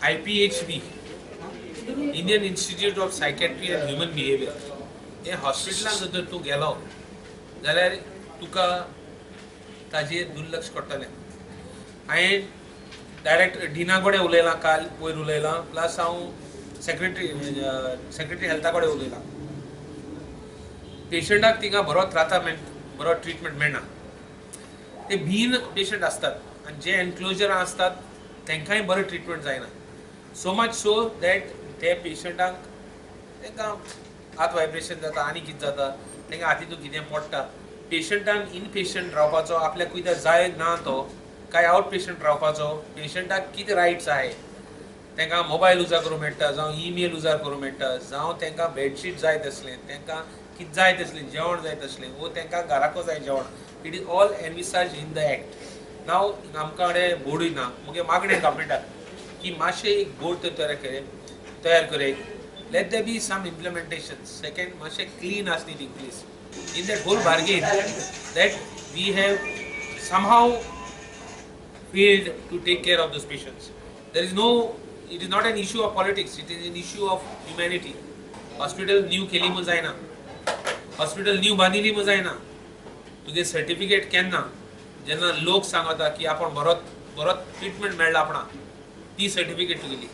IPHB, Indian Institute of Psychiatry and Human Behaviour, हे हॉस्पिटलान जर तूं गेलो जाल्यार तुका ताजेर दुर्लक्ष पडटलें. हांवें डायरेक्ट डिना कडेन उलयलां, काल पयर उलयलां, प्लस हांव सेक्रेटरी हेल्था कडेन उलयलां. पेशंटाक थिंगा बरो त्रातामेंट, बरो ट्रिटमेंट मेळना. ते भीन पेशंट आसतात आनी जे एनक्लोजरां आसतात तांकांय बरें ट्रिटमेंट जायना. सो मच सो that ते पेशंटांक तांकां हात वायब्रेशन जाता आनी कितें जाता, तांकां हातीतून कितें पडटा. पेशंटान इन पेशंट रावपाचो आपल्याक कितें जाय ना तो काय आवट पेशंट रावपाचो, पेशंटाक कितें रायट्स आहाय, तांकां मोबायल उजार करूंक मेळटा, जावं ईमेल उजार करूंक मेळटा, जावं तांकां बेडशीट जाय तसलें, तांकां कितें जाय तसलें जेवण जाय तसलें, वो तांकां घराको जाय जेवण. It is all envisage in the act. Now आमकां कडेन बोर्डूय ना. मुगे मागणें गव्हर्मेंटाक की मातशें एक बोर्ड तयार करय, let there be some implementation. Second, मातशें क्लीन आसली ती place. In that whole bargain that we have somehow failed to take care of those patients. There is no, it is not an issue of politics, it is an issue of humanity. Hospital new केली म्हूण जायना, hospital new बांदिली म्हूण जायना, तुगे certificate केन्ना जेन्ना लोक सांगता की आपण बरो बरो ट्रिटमेंट मेळ्ळा आपणाक, ती सर्टिफिकेट तुगेली.